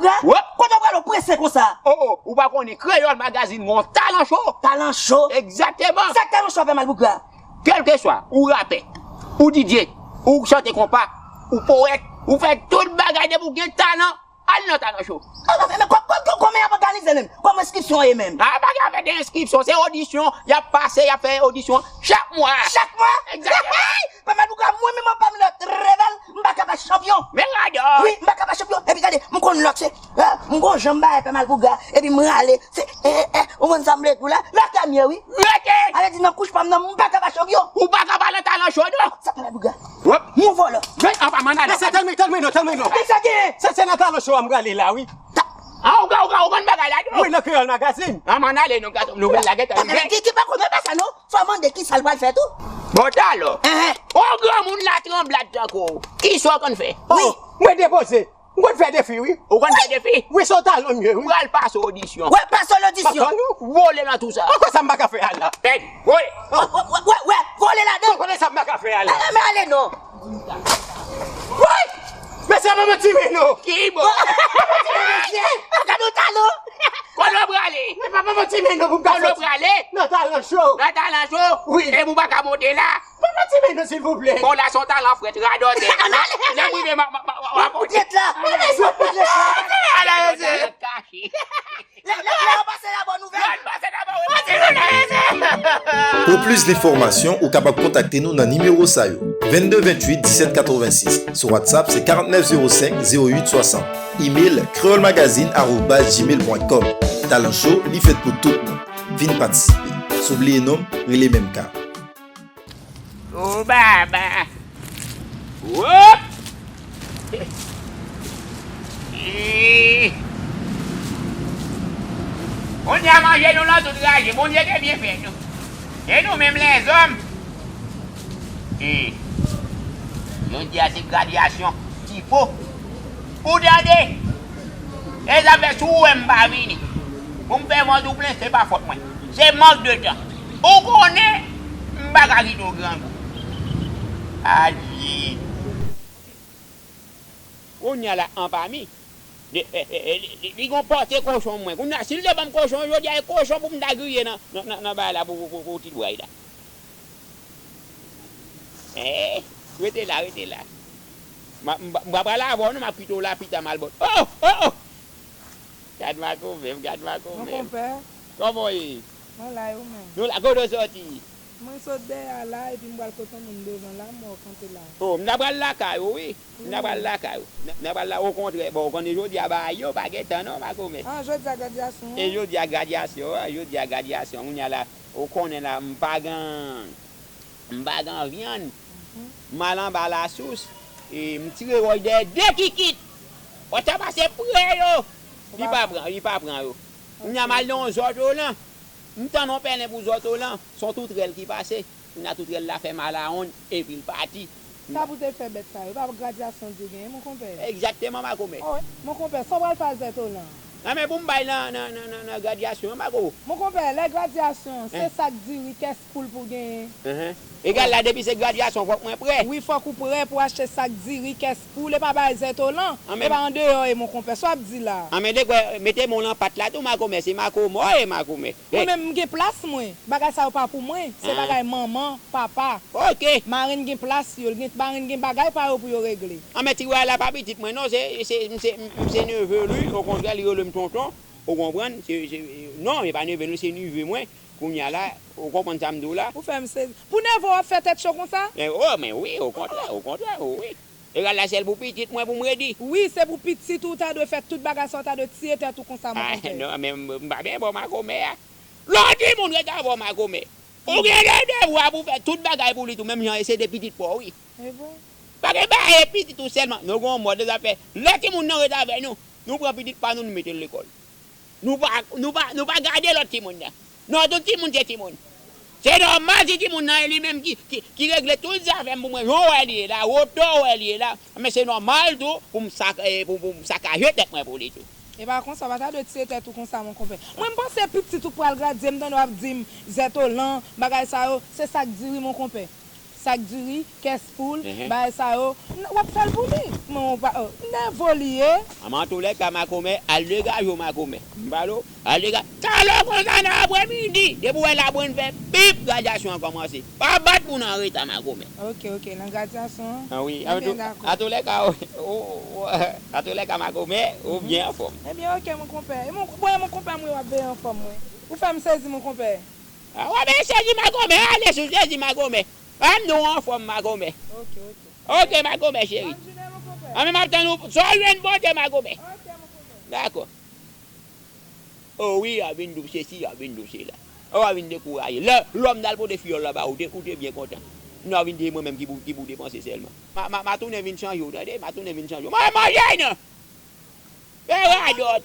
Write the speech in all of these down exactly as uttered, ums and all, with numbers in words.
Frè, kote w prale w prese konsa? Oh, oh, ou pa konnen Kreyòl Magazine gen yon talan cho? Talan cho? Egzakteman. Sa k talan cho a, Pè Malpougra? Kèlkeswa, ou rapè, ou D J, ou chante konpa, ou powèt, ou fè tout bagay depi w gen talan, al nan talan cho. Ah, men, men, kò-, kò-, kò-, kòman y ap òganize menm? Kòman enskripsyon ye menm? Ah, pa gen afè de enskripsyon, se odisyon, y ap pase, y ap fè odisyon chak mwa. Chak mwa? Egzakteman. Pè Malpougra, mwen menm an pami lòt revèl, m pa ka pa chanpyon. Men radòt. Wi, m pa ka pa chanpyon. Epi gade, m konn lòt se, ah, m gon jan m bay Pè Malpougra, epi m rale. Se, eh, eh, ou konn sa m vle di w la? Lakay m ye, wi. Rete! Ale di nan kouch pa m nan, m pa ka pa chanpyon. Ou pa ka pa nan talan cho, non. Sa Pè Malpougra. Wop. M yon vòlò. Men, apa, man ale. Mesye, tèl mwen, tèl mwen non, tèl mwen non. Kisa ki? Se, se nan talan cho a m prale la, wi. Ah, ou ka, ou ka, ou konn bagay la, non? Wi, nan Kreyòl Magazine. Ah, man ale, non, gato, nouvèl la gentan rive. Ki, ki pa konn pa sa, non. Fò mande ki sa l pral fè tou. Bon, talò. Enhen. O granmoun la tranblad tankou w. Ki sa w konn fè? Wi. Oh, mwen depoze. M konn fè defi, wi. Ou konn fè defi? Wi, se yon talan m ye, wi. Pral pase odisyon. Wè, pase lodisyon. Papa nou. Vole nan tou sa. Poko sa m pa ka fè a la. Pèd. Wi. Wè, wè, wè, wè, vole ladan. Poko sa m pa ka fè a la. Eh, men ale non. Wi. Mesye, papa m ti men nou. Ki bon? Gade yon talan. Kote w prale? Men papa m ti men nou pou m ka soti. Kote w prale? Nan talan cho. Nan talan cho? Wi. E pou w pa ka monte la? Papa ti men nou, silvouplè. Bon, la se yon talan frèt, radòtè. Lè m rive, ma, ma, ma, ma, ma, podyèt la. Podyèt la. Ala, mesye. Lè, lè, lè w pase la bòn nouvèl. Pou plis enfòmasyon, ou kapab kontakte nou nan nimewo sa yo, vennde venntuit disèt katrevensis. Sou WhatsApp, se karantnèf zewo senk zewo uit swasant. Email, creolemagazine arobase gmail pwen kòm. Talan Show, li fèt pou tout moun. Vin patisipe. Si w bliye non m, rele menm ka. O baba! Wop! Ee! Kounye a manje nou nan tout raje, Bondye te byen fè nou. E nou menm lèzòm? Ee! Jodi a se gradyasyon Tipo. Ou tande? E sa fè si w wè m pa vini pou m fè vant ou plen, se pa fòt mwen. Se mank de tan. Ou konnen, m pa ka kite w grangou. Adye. Kounye a la, anpami, li, li, li, li, li gon pòte kochon mwen. Kounye a, si l te ban m kochon jodi a, e kochon pou m ta griye nan, nan, nan, nan bagay la pou, pou, pou, pou ti bway la. Eh, rete la, rete la. M a, m a, m pa pral avè w non, m ap kite w la pita m al bò. Oh, oh, oh! Gad makomè, gad makomè. Mon konpè. Kòman w ye? Mwen la, e ou menm? Nou la, kote w sòti? Mwen sot dèyè a la, epi m pral kote yon moun devan la, m wè w kanpe la. Oh, m ta pral lakay ou, wi. M ta pral lakay ou. M ta pral la, okontrè, bon, ou konnen jodi a bagay yo pa gen tan non, makomè. Ah, jodi a gradyasyon an? E jodi a gradyasyon an, jodi a gradyasyon. Kounye a la, ou konnen la, m pa gen, m pa gen vyann. M al anba lasous, e m tire wòch dèyè de kikit. Wòch sa pase pre yo. Li pa pran, li pa pran yo. Kounye a m al nan yon zòtolan. M tann yon pèlen pou zòtolan. Se yon toutrèl ki pase. Kounye a toutrèl la fè malawonn, epi l pati. Sa pou te fè bèt sa yo? Pa gradyasyon di w genyen, mon konpè? Egzakteman, makomè. Oh, mon konpè, sa w pral fè a zètolan? Nan men pou m bay nan, nan, nan, nan, nan gradyasyon an, mako. Mon konpè, lè gradyasyon, se sak diri, kès poul pou genyen. Enhen. Egal la, depi se gradyasyon, fòk mwen prè. Wi, fòk ou prè pou achte sak diri, kès poul, e pa bay zètolan. E pa andeyò e, mon konpè, sa w ap di la? Anben, dekwè, mete men w nan pat la tou, makomè, se makomè w ye, makomè. Mwen menm, m gen plas mwen. Bagay sa yo pa pou mwen. Se bagay manman, papa. Ok. Marenn gen plas yo, l gen, marenn gen bagay pa yo pou yo regle. Anben, ti bway la pa pitit mwen non, se, se, se, se neve li, okontrè, li rele m tonton, ou konprann? Se, se, non, e pa neve li, se nive mwen. Kounye a la, ou konprann sa m di w la? Ou fè m sezi. Pou neve w ap fè tèt cho konsa? Men, oh, men wi, okontrè, okontrè, wi. Egal la, sèl pou pitit mwen pou m redi. Wi, se pou pitit ou, ou ta dwe fè tout bagay sa, ou ta dwe tiye tèt ou konsa, mon konpè. Ah, non, men m, m pa byen bon makomè a. Lè yon timoun ret avè w makomè, ou gen de devwa pou fè tout bagay pou li tou, menm jan e se de pitit pa w, wi. E vre? Pa gen bagay e pitit ou sèlman. Nou gen yon mòd de zafè. Lè timoun nan ret avè nou, nou pran pitit pa nou, nou mete l lekòl. Nou pa, nou pa, nou pa gade lòt timoun nan. Non, tout timoun se timoun. Se nòmal si timoun nan e li menm ki, ki, ki regle tout zafè m pou mwen. Jan w wè li ye la, wotè w wè li ye la, men se nòmal tou pou m sak-, eh, pou, pou m sakaje tèt mwen pou li tou. E pa konsa, w pa ta dwe tiye tèt ou konsa, mon konpè. Mwen, m panse pitit ou k pral gradye, m tande w ap di m, zètolan, bagay sa yo, se sak diri, mon konpè. sak diri, kès poul, bagay sa yo. W ap fè l pou li. Men w pa, oh, nèvo li ye. Antoulèka, makomè, al degaje w, makomè. M pale w, al degaje. Talè konsa nan aprèmidi, depi w wè labrenn fè pip, gradyasyon an kòmanse. Pa bat pou n anreta, makomè. Ok, ok, nan gradyasyon an? Ah wi, antoulèka, antoulèka, makomè, ou byen anfòm. Ebyen, ok, mon konpè. E mon, bon, e mon konpè, mwen w ap veye anfòm, wi. Ou fè m sezi, mon konpè. Ah, w ap veye sezi, makomè, ale sou sezi, makomè. An nou anfòm, makomè. Ok, ok. Ok, makomè cheri. Bonn jounen, mon konpè. An men m ap tann ou, sa w jwenn bonte, makomè. Ok, mon konpè. Dakò. Oh wi, w ap vin di w sesi, w ap vin di w sela. W ap vin dekouraje. Lè lòm t al pote fiyòl la ba ou, ou te, ou te byen kontan. Non, w ap vin di mwen menm ki pou, ki pou depanse sèlman. Ma, ma, ma tounen vin chanje w, tande? Ma tounen vin chanje w. Mwen manje, non! Fè radòt!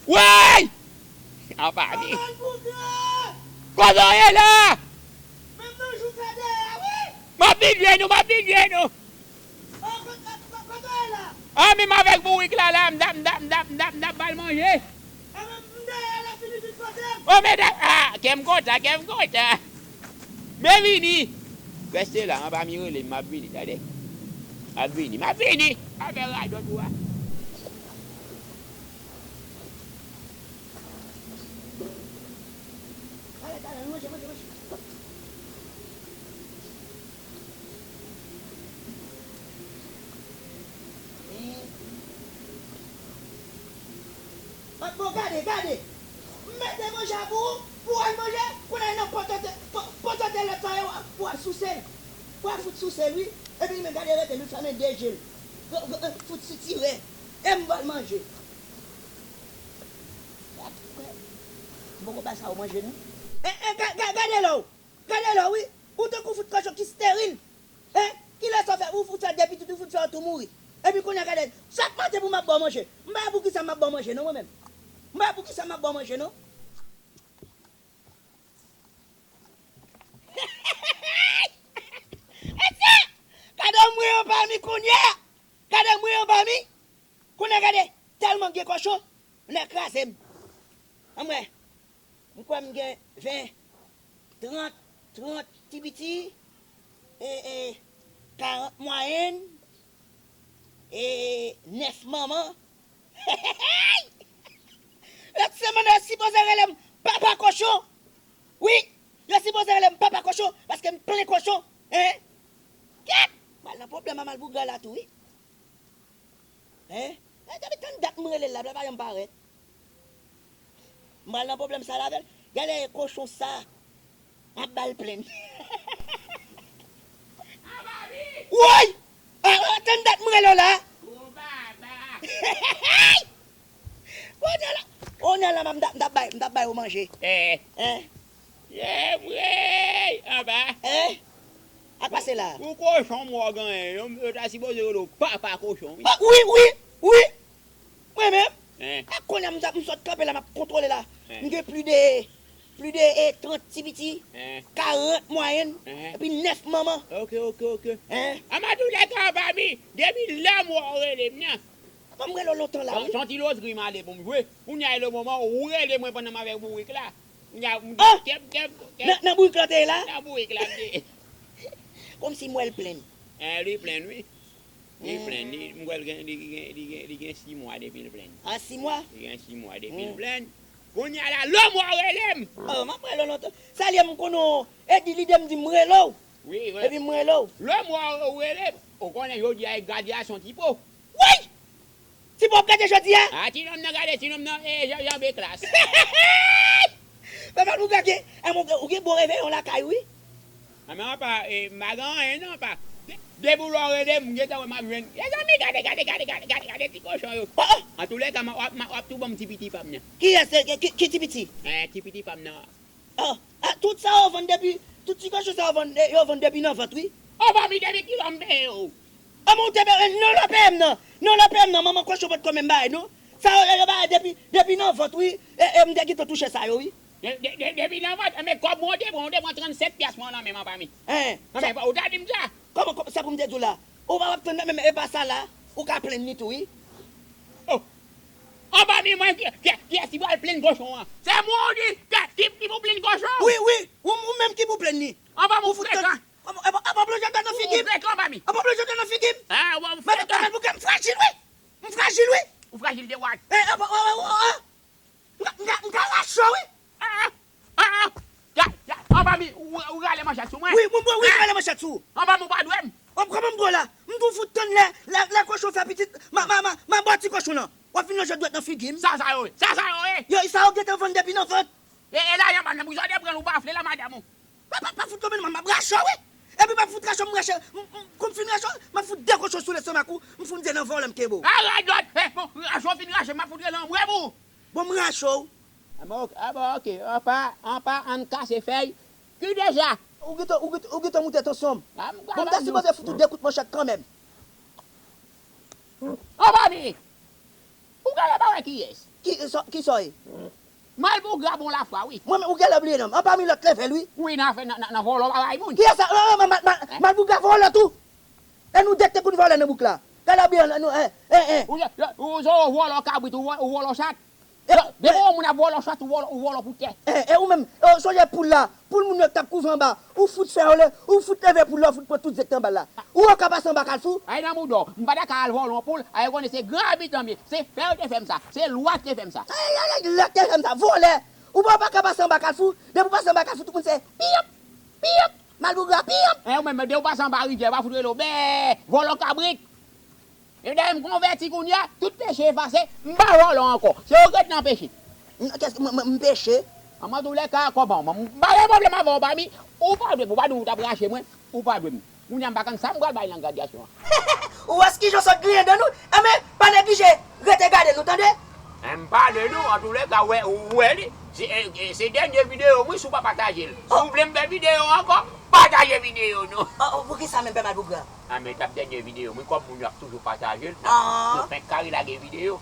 Woy! Anfami! Kote w ye la? M ap vin jwenn ou, m ap vin jwenn ou! Ah, menm avèk bourik la, la, m t ap, m t ap, m t ap, m t ap, m t ap ba l manje. Oh, medam, ah, kè m kontan, kè m kontan. Men vini. Reste la, anba mi rele m, m ap vini, tande. M ap vini, m ap vini. Afè radòt ou a. Bon, gade, gade. M mete manje a pou ou, pou w al manje, kounye a nan potote, po-, potote lòt sa yo, pou w ap souse l. Pou w ap fout souse l, wi. Epi li menm gade rete, li fèmen de je l. Fout sitirè. E m ba l manje. M poko bay sa yo manje, non. E, e, ga-, ga-, gade la w. Gade la w, wi. Ou tankou fout kochon ki steril. Hein? Kilè sa w fè, ou fout fè de pitit, ou fout fè yo tou mouri. Epi kounye a gade, chak maten pou m ap ba w manje. M pa wè poukisa m ap ba w manje non, mwen menm. M pa wè poukisa m ap ba w manje non. Gade mwen anba mi kounye a. Gade mwen anba mi. Kounye a gade, tèlman gen kochon, nèg kraze m. Anmwey. M kwè m gen ven, trant, trant ti piti, e, e, karant mwayenn, e, nèf manman. Lòt semèn yo sipoze rele m papa kochon. Wi, yo sipoze rele m papa kochon, paske m plen kochon. Hein? Kèt! M al nan pwoblèm a malpougra la tou, wi. Hein? Eh, depi tann dat m rele l la, l pa janm parèt. M pral nan pwoblèm sa la avè l. Gade kochon sa ap ba l plenn. Woy! Ah, ah, tann dat m rele w la. Kounye a la, kounye a la, m t ap, m t ap bay, m t ap bay ou manje. Eh. Hein? Ye vre! Anba. Eh? Ak pase la. Pou kochon m wè w genyen, yo, yo ta sipoze rele w papa kochon, wi. Ah, wi, wi, wi. Mwen menm. Hein. Ak kounye a m t ap, m sot kanpe la, m ap kontwole la. Hein. M gen plis de, plis de, eh, trant ti piti, hein, karant mwayenn, hein, epi nèf manman. Ok, ok, ok. Hein? Anba tou lè ka anba mi, depi lè m wè w rele m nan. Bon, m rele w lontan la, wi. Se yon ti lotri m ale pou m jwe. Kounye a e le moman ou rele mwen pandan m avèk bourik la. Kounye a, m di, ah! Kèm, kèm, kèm. Nan, nan bourik la w te ye la? Nan bourik la m te ye. Kòmsi m wè l plenn. Eh, li plenn, wi. Li plenn. Li, m wè l gen, li gen, li gen, li gen sis mwa depi l plenn. Ah, sis mwa? Li gen sis mwa depi l plenn. Kounye a la, lòm w a rele m. Oh, m ap rele w lontan. Sa l ye m konnen w. E di lide m di m rele w. Wi, wi. Epi m rele w. Lòm w a rele m. Ou konnen jodi a e gradyasyon Tipo. Woy! Ti Bob gade jodi a? Ah, ti nonm nan gade, ti nonm nan, eh, jan, janbe klas. Papa nou gade, eh, ou gen, ou gen bon reveyon lakay, wi. Ah, men apa, eh, m pa gen anyen non, apa. De-, depi w lè w rele m, m gentan wè m ap jwenn. Mezanmi, gade, gade, gade, gade, gade, gade ti kochon yo. Oh, oh. Antoulèka, m ap, m ap, m ap tou ban m ti piti pa m nan. Kiyès, eh, ki, ki, ki ti piti? Eh, ti piti pa m nan. Ah, ah, tout sa yo vann depi, tout ti kochon sa yo vann, eh, yo vann depi nan vant, wi. Anba mi depi kilè m peye w? Anmè w te peye, non, lè w peye m nan. Non, lè w peye m nan, manman kochon potko menm bay, non. Sa yo, yo bay depi, depi nan vant, wi. E, e, m te gentan touche sa yo, wi. De, de, de, depi nan vant, men kòb mwen w te pran, w te pran trannsèt pyas mwen nan men m anba mi. Hein? Anmè, ou ta di m sa? Kòman, kòman, sa pou m te di w la? Ou pa w ap tann nan, men, men e pa sa la, ou ka plenn li tou, wi. Oh! Anba mi mwen ki, ki, kiyès ki pral plenn kochon an? Se mwen ou di ki, ki, ki pou plenn kochon? Wi, wi, ou, ou menm ki pou plenn li. Anba mwen ou frekan. Apa, apa, apa, plonje dwèt nan figi m. Ou fèk anba mi. Apa, plonje dwèt nan figi m. Ah, ou fèk. Mèt, mèt, mèt, bouke m frajil, wi. M frajil, wi. Ou frajil de wad. Eh, apa, apa, apa, apa. M ka, m ka, m ka rache w, wi. Ah, ah, ah. Ya, ya, anba mi, ou, ou rale manchèt sou mwen. Wi, mwen, mwen, wi, rale manchèt sou ou. Anba mi, ou pa dwe m. Ou kòman m dwe w la? M tou fout tann lè, lè, lè kochon fè pitit, ma, ma, ma, ma bò ti kochon nan. W ap vin lonje dwèt nan figi m. Sa, sa yo ye. Sa, sa yo ye. Yo, sa yo gentan vann depi nan vant. E, e lajan pa nan prizon, de pran l ou bafle la, madanm ou. Pa, pa, pa fout tonbe nan, m ap rache w, wi. Epi m ap fout rache w, m rache, m, m, kou m fin rache w, m ap fout de kochon sou lestomak ou, m fout di nan vòlè m kenbe w. Arèt dòt, eh, bon, rache w fin rache, m ap fout rele anmwe pou ou. Bon, m rache w. Ah, bon, ok, ah, bon, ok, anpa, anpa, ann kase fèy. Ki deja? Ou gentan, ou gentan, ou gentan moute tansyon m. Ah, m Bon, m ta sipoze fout ou de kout manchèt kanmenm. Anba mi! Ou genlè pa wè kiyès? Ki, sa, ki sa w ye? Malpougra bon lafwa, wi. Mwen menm, ou genlè bliye non m. Anba mi lòt level, wi. Wi, nan afè, nan, nan, nan vòlò bagay moun. Kiyès sa? Mal, mal, mal, Malpougra vòlò tou. E nou de k te konn vòlè nan bouk la. Genlè bliye nou, en, en, en. Ou, ou, ou, ou vòlò kabrit, ou vò-, ou vòlò chat. Depi yon moun ap vòlò chat, ou vòlò, ou vòlò pou tè. E, e ou menm, e, sonje poul la, poul moun yo t ap kouve anba, ou fout fè yo le, ou fout leve poul la, ou fout pran tout ze k t anba l la. Ou ka pase anba kalfou? Ay nan mouda w, m pa ta ka al vòlò yon poul, ay konnen se gran abitè m ye, se fè yo te fè m sa, se lwa ki te fè m sa. Ay, ay, ay, lwa ki te fè m sa, vòlè! Ou pa, pa ka pase anba kalfou, depi w pase anba kalfou, tout moun se piyop, piyop, Malpougra, piyop! E ou menm, depi w pase anba rivyè, pa fout rele w, bè, vòlò kabrit! E dayè m konvèti kounye a, tout peche efase, m pa vòlò ankò. Se yo k ret nan peche. Kès, mwen, mwen, m peche? An, antoulèka, kòman, mwen, m pa gen pwoblèm avè w, Bami. Ou pa dwe m, ou pa dwe m, ou t ap rache mwen, ou pa dwe m. Kounye a m pa konn sa m pral bay nan gradyasyon an. Ou wè kijan w sot griyen dan nou? Enben, pa neglije rete gade nou, tande? M pale nou, antoulèka, wè, ou wè li. Se, e, e, se dènye videyo m, wi, si w pa pataje l. Si w vle m fè videyo ankò, pataje videyo nou. Oh, oh, poukisa menm, Pè Malpougra? A, men t ap dènye videyo m, wi, kòm moun yo ap toujou pataje l, nou, nou fenk kare lage videyo.